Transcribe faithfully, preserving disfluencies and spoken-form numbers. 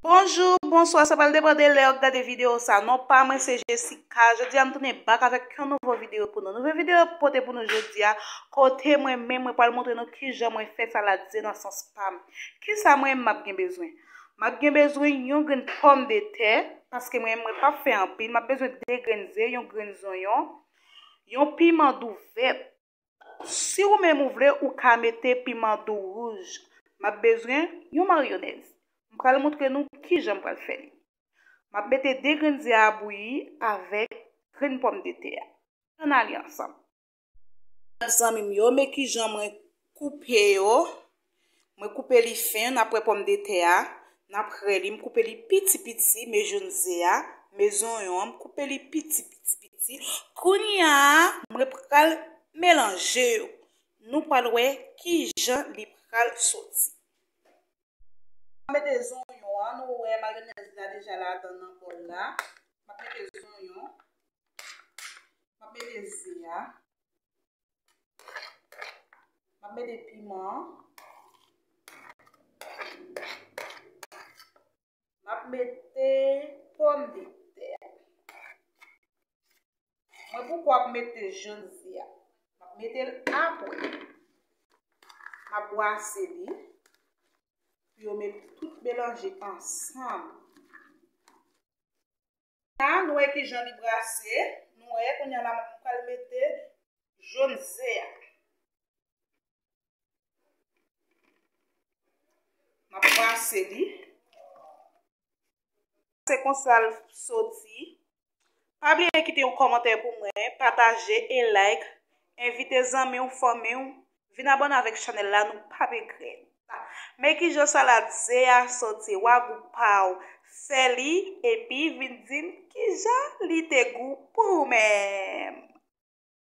Bonjou, bonswa, sa pral depann de lè w ap gade videyo sa. Non pa mwen se Jessica. Jodi a m tounen back avèk yon nouvo videyo pou nou. Nouvo videyo pote pou nou jodi a, kote mwen menm mwen pral montre nou kijan mwen fè salad ze nan sans pa m. Kisa mwen menm m ap gen bezwen? M ap gen bezwen yon grenn pòmdetè, paske mwen menm mwen p ap fè anpil. M ap bezwen de grenn ze, yon grenn zonyon, yon piman dou vèt. Si ou menm ou vle, ou ka mete piman dou wouj. M ap bezwen yon mayonèz. M pral montre nou kijan m pral fè li. M ap mete de grenn ze a bouyi avèk grenn pòmdetè a. Ann ale ansanm. Zanmi m yo, men kijan mwen koupe yo. Mwen koupe li fen, n ap wè pòmdetè a, n ap wè li, m koupe li piti piti, men jòn ze a, men zonyon an, m koupe li piti piti piti. Kounye a, mwen pral melanje yo. Nou pral wè kijan li pral soti. M ap mete zonyon an, nou wè mayonèz la deja ladan nan bòl la. M ap mete zonyon. M ap mete ze a. M ap mete piman. M ap mete pòmdetè. Mwen poko ap mete jòn ze a. M ap mete l apre. M ap bwase li. Pou yo met tout melanje ansanm. La, nou wè kijan li brase. Nou wè, kounye a la, mwen pral mete jòn ze a. M ap brase li. Se konsa l soti. Pa bliye kite yon kòmantè pou mwen, pataje e like. Envite zanmi w, fanmi w, vin abòne avèk chanèl la, nou p ap regrèt. Men kijan salad ze a soti, w a gou pa w. Fè li, epi vin di m kijan li te gou pou ou menm.